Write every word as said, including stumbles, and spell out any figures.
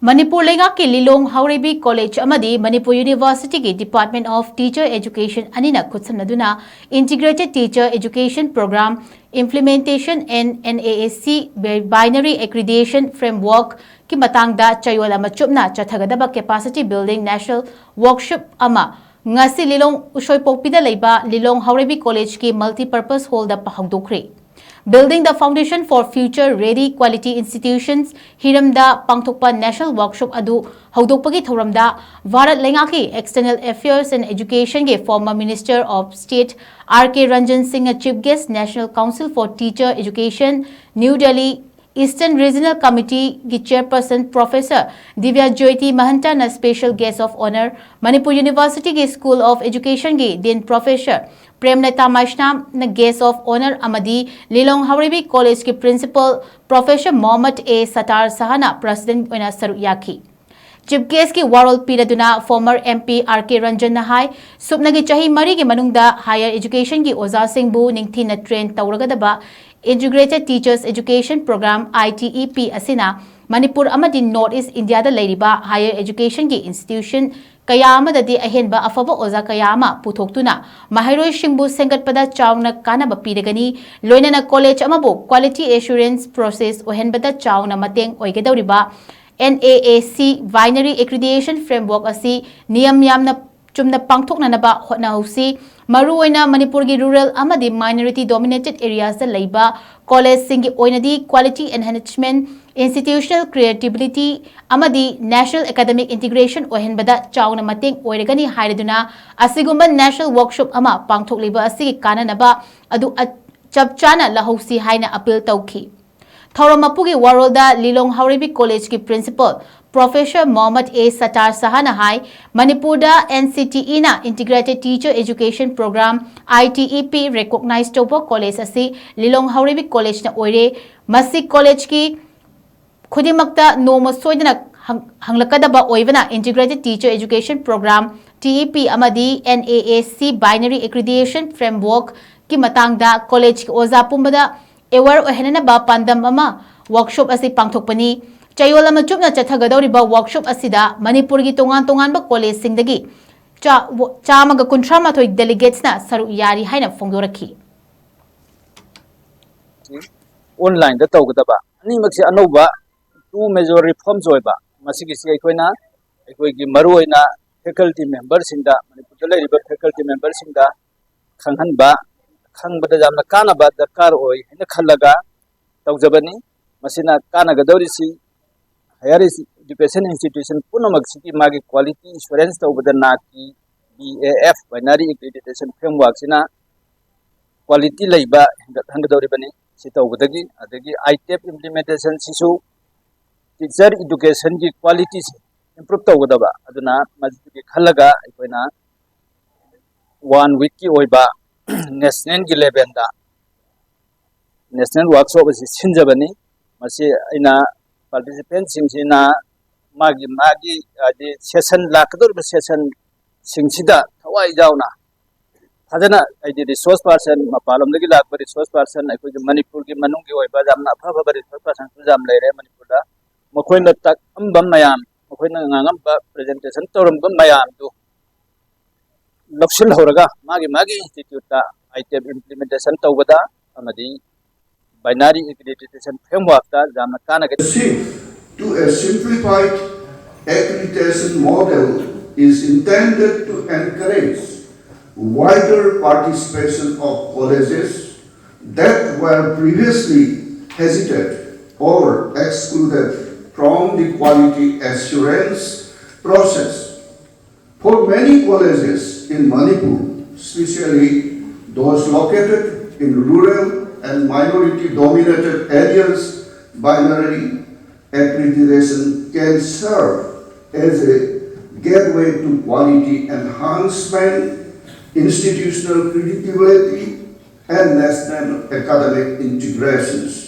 ꯃꯅꯤꯄꯨꯔ ꯂꯩꯉꯥꯛꯀꯤ ꯂꯤꯂꯣꯡ ꯍꯥꯎꯔꯩꯕꯤ ꯀꯣꯂꯦꯖ ꯑꯃꯗꯤ ꯃꯅꯤꯄꯨꯔ ꯌꯨꯅꯤꯚꯔꯁꯤꯇꯤꯒꯤ Department of Teacher Education ꯑꯅꯤꯅ ꯈꯨꯠꯁꯝꯅꯗꯨꯅ Integrated Teacher Education Program Implementation and N A A C Binary Accreditation Framework ꯀꯤ ꯃꯇꯥꯡꯗ ꯆꯌꯣꯜ ꯑꯃ ꯆꯨꯞꯅ ꯆꯠꯊꯒꯗꯕ Capacity Building National Workshop ꯑꯃ ꯉꯁꯤ ꯂꯤꯂꯣꯡ ꯎꯁꯣꯏꯄꯣꯛꯄꯤꯗ ꯂꯩꯕ ꯂꯤꯂꯣꯡ ꯍꯥꯎꯔꯩꯕꯤ ꯀꯣꯂꯦꯖꯀꯤ Multipurpose Hallꯗ ꯍꯧꯗꯣꯛꯈ꯭ꯔꯦ꯫ Building the Foundation for Future Ready Quality Institutions ꯍꯤꯔꯝꯗ ꯄꯥꯡꯊꯣꯛꯄ National Workshop ꯑꯗꯨ ꯍꯧꯗꯣꯛꯄꯒꯤ ꯊꯧꯔꯝꯗ ꯚꯥꯔꯠ ꯂꯩꯉꯥꯛꯀꯤ External Affairs and Educationꯒꯤ former Minister of State R K Ranjan Singhꯅ Chief Guest, National Council for Teacher Education, New Delhi Eastern Regional Committeeꯒꯤ Chairperson Professor Divya Jyoti Mahantana Special Guest of Honour, Manipur Universityꯒꯤ School of Educationꯒꯤ Dean Professor Premlata Maishnamꯅ Guest of Honour ꯑꯃꯗꯤ ꯂꯤꯂꯣꯡ ꯍꯥꯎꯔꯩꯕꯤ ꯀꯣꯂꯦꯖꯀꯤ Principal Professor Mohammad A Sattar Shahꯅ President ꯑꯣꯏꯅ ꯁꯔꯨꯛ ꯌꯥꯈꯤ꯫ Chief Guestꯀꯤ ꯋꯥꯔꯣꯜ ꯄꯤꯔꯗꯨꯅ former M P R K Ranjanꯅ ꯍꯥꯏ, ꯁꯨꯞꯅꯒꯤ ꯆꯍꯤ ꯃꯔꯤꯒꯤ ꯃꯅꯨꯡꯗ Higher Educationꯒꯤ ꯑꯣꯖꯥꯁꯤꯡꯕꯨ ꯅꯤꯡꯊꯤꯅ train ꯇꯧꯔꯒꯗꯕ Integrated Teachers Education Program, I T E P, ꯑꯁꯤꯅ ꯃꯅꯤꯄꯨꯔ ꯑꯃꯗꯤ North East Indiaꯗ ꯂꯩꯔꯤꯕ Higher Educationꯒꯤ institution ꯀꯌꯥ ꯑꯃꯗꯗꯤ ꯑꯍꯦꯟꯕ ꯑꯐꯕ ꯑꯣꯖꯥ ꯀꯌꯥ ꯑꯃ ꯄꯨꯊꯣꯛꯇꯨꯅ ꯃꯍꯩꯔꯣꯏꯁꯤꯡꯕꯨ ꯁꯦꯝꯒꯠꯄꯗ ꯆꯥꯎꯅ ꯀꯥꯟꯅꯕ ꯄꯤꯔꯒꯅꯤ, ꯂꯣꯏꯅꯅ ꯀꯣꯂꯦꯖ ꯑꯃꯕꯨ quality assurance process ꯑꯣꯏꯍꯟꯕꯗ ꯆꯥꯎꯅ ꯃꯇꯦꯡ ꯑꯣꯏꯒꯗꯧꯔꯤꯕ N A A C Binary Accreditation Framework ꯑꯁꯤ ꯅꯤꯌꯝ ꯌꯥꯝꯅ ꯆꯨꯝꯅ ꯄꯥꯡꯊꯣꯛꯅꯅꯕ ꯍꯣꯠꯅꯍꯧꯁꯤ꯫ ꯃꯔꯨꯑꯣꯏꯅ ꯃꯅꯤꯄꯨꯔꯒꯤ rural ꯑꯃꯗꯤ minority dominated areasꯇ ꯂꯩꯕ ꯀꯣꯂꯦꯖꯁꯤꯡꯒꯤ ꯑꯣꯏꯅꯗꯤ quality enhancement, institutional creativity ꯑꯃꯗꯤ national academic integration ꯑꯣꯏꯍꯟꯕꯗ ꯆꯥꯎꯅ ꯃꯇꯦꯡ ꯑꯣꯏꯔꯒꯅꯤ ꯍꯥꯏꯔꯗꯨꯅ, ꯑꯁꯤꯒꯨꯝꯕ National Workshop ꯑꯃ ꯄꯥꯡꯊꯣꯛꯂꯤꯕ ꯑꯁꯤꯒꯤ ꯀꯥꯟꯅꯅꯕ ꯑꯗꯨ ꯑ-, ꯆꯞ ꯆꯥꯅ ꯂꯧꯍꯧꯁꯤ ꯍꯥꯏꯅ appeal ꯇꯧꯈꯤ꯫ ꯊꯧꯔꯝ ꯃꯄꯨꯒꯤ ꯋꯥꯔꯣꯜꯗ ꯂꯤꯂꯣꯡ ꯍꯥꯎꯔꯩꯕꯤ ꯀꯣꯂꯦꯖꯀꯤ Principal Professor Mohammad A Sattar Shahꯅ ꯍꯥꯏ, ꯃꯅꯤꯄꯨꯔꯗ N C T Eꯅ Integrated Teacher Education Program, I T E P, recognize ꯇꯧꯕ ꯀꯣꯂꯦꯖ ꯑꯁꯤ ꯂꯤꯂꯣꯡ ꯍꯥꯎꯔꯩꯕꯤ ꯀꯣꯂꯦꯖꯅ ꯑꯣꯏꯔꯦ꯫ ꯃꯁꯤ ꯀꯣꯂꯦꯖꯀꯤ ꯈꯨꯗꯤꯡꯃꯛꯇ ꯅꯣꯡꯃ ꯁꯣꯏꯗꯅ ꯍꯪ-, ꯍꯪꯂꯛꯀꯗꯕ ꯑꯣꯏꯕꯅ Integrated Teacher Education Program, T E P, ꯑꯃꯗꯤ N A A C Binary Accreditation Frameworkꯀꯤ ꯃꯇꯥꯡꯗ ꯀꯣꯂꯦꯖꯀꯤ ꯑꯣꯖꯥ ꯄꯨꯝꯕꯗ aware ꯑꯣꯏꯍꯟꯅꯅꯕ ꯄꯥꯟꯗꯝ ꯑꯃ workshop ꯑꯁꯤ ꯄꯥꯡꯊꯣꯛꯄꯅꯤ꯫ ꯆꯌꯣꯜ ꯑꯃ ꯆꯨꯞꯅ ꯆꯠꯊꯒꯗꯧꯔꯤꯕ ꯋꯥꯔꯛꯁꯣꯞ ꯑꯁꯤꯗ ꯃꯅꯤꯄꯨꯔꯒꯤ ꯇꯣꯉꯥꯟ ꯇꯣꯉꯥꯟꯕ ꯀꯣꯂꯦꯖꯁꯤꯡꯗꯒꯤ ꯆꯥ-, ꯆꯥꯝꯃꯒ ꯀꯨꯟꯊ꯭ꯔꯥ ꯃꯥꯊꯣꯏ delegatesꯅ ꯁꯔꯨꯛ ꯌꯥꯔꯤ ꯍꯥꯏꯅ ꯐꯣꯡꯗꯣꯔꯛꯈꯤ꯫ Onlineꯗ ꯇꯧꯒꯗꯕ ꯑꯅꯤꯃꯛꯁꯦ ꯑꯅꯧꯕ two major reforms ꯑꯣꯏꯕ, ꯃꯁꯤꯒꯤꯁꯤ ꯑꯩꯈꯣꯏꯅ ꯑꯩꯈꯣꯏꯒꯤ ꯃꯔꯨꯑꯣꯏꯅ faculty memberꯁꯤꯡꯗ, ꯃꯅꯤꯄꯨꯔꯗ ꯂꯩꯔꯤꯕ faculty memberꯁꯤꯡꯗ ꯈꯪꯍꯟꯕ, ꯈꯪꯕꯗ ꯌꯥꯝꯅ ꯀꯥꯟꯅꯕ ꯗꯔꯀꯥꯔ ꯑꯣꯏ ꯍꯥꯏꯅ ꯈꯜꯂꯒ ꯇꯧꯖꯕꯅꯤ꯫ ꯃꯁꯤꯅ ꯀꯥꯟꯅꯒꯗꯧꯔꯤꯁꯤ higher education institution ꯄꯨꯝꯅꯃꯛꯁꯤꯒꯤ ꯃꯥꯒꯤ quality assurance ꯇꯧꯕꯗ ꯅꯥꯛꯀꯤ B A F binary accreditation frameworkꯁꯤꯅ quality ꯂꯩꯕ ꯍꯦꯟꯒꯠꯍꯟꯒꯗꯧꯔꯤꯕꯅꯤ꯫ ꯁꯤ ꯇꯧꯕꯗꯒꯤ, ꯑꯗꯒꯤ ITEP implementationꯁꯤꯁꯨ teacher educationꯒꯤ qualityꯁꯦ improve ꯇꯧꯒꯗꯕ, ꯑꯗꯨꯅ ꯃꯗꯨꯒꯤ ꯈꯜꯂꯒ ꯑꯩꯈꯣꯏꯅ one weekꯀꯤ ꯑꯣꯏꯕ nationalꯒꯤ levelꯗ national workshop ꯑꯁꯤ ꯁꯤꯟꯖꯕꯅꯤ꯫ ꯃꯁꯤ ꯑꯩꯅ participantꯁꯤꯡꯁꯤꯅ ꯃꯥꯒꯤ ꯃꯥꯒꯤ ꯍꯥꯏꯗꯤ session, ꯂꯥꯛꯀꯗꯧꯔꯤꯕ sessionꯁꯤꯡꯁꯤꯗ ꯊꯋꯥꯏ ꯌꯥꯎꯅ ꯐꯖꯅ, ꯍꯥꯏꯗꯤ resource person, ꯃꯄꯥꯟꯂꯣꯝꯗꯒꯤ ꯂꯥꯛꯄ resource person, ꯑꯩꯈꯣꯏꯒꯤ ꯃꯅꯤꯄꯨꯔꯒꯤ ꯃꯅꯨꯡꯒꯤ ꯑꯣꯏꯕ ꯌꯥꯝꯅ ꯑꯐ ꯑꯐꯕ resource personꯁꯨ ꯌꯥꯝ ꯂꯩꯔꯦ ꯃꯅꯤꯄꯨꯔꯗ꯫ ꯃꯈꯣꯏꯅ ꯇꯥꯛꯑꯝꯕ ꯃꯌꯥꯝ, ꯃꯈꯣꯏꯅ ꯉꯥꯡꯉꯝꯕ, presentation ꯇꯧꯔꯝꯕ ꯃꯌꯥꯝꯗꯨ ꯂꯧꯁꯤꯜꯍꯧꯔꯒ ꯃꯥꯒꯤ ꯃꯥꯒꯤ instituteꯇ ITEP implementation ꯇꯧꯕꯗ ꯑꯃꯗꯤ binary accreditation frameworkꯇ ꯌꯥꯝꯅ ꯀꯥꯟꯅꯒꯅꯤ꯫ Shift to a simplified accreditation model is intended to encourage wider participation of colleges that were previously hesitant or excluded from the quality assurance process. For many colleges in Manipur, especially those located in rural and minority dominated areas, binary accreditation can serve as a gateway to quality enhancement, institutional credibility, and national academic integrations.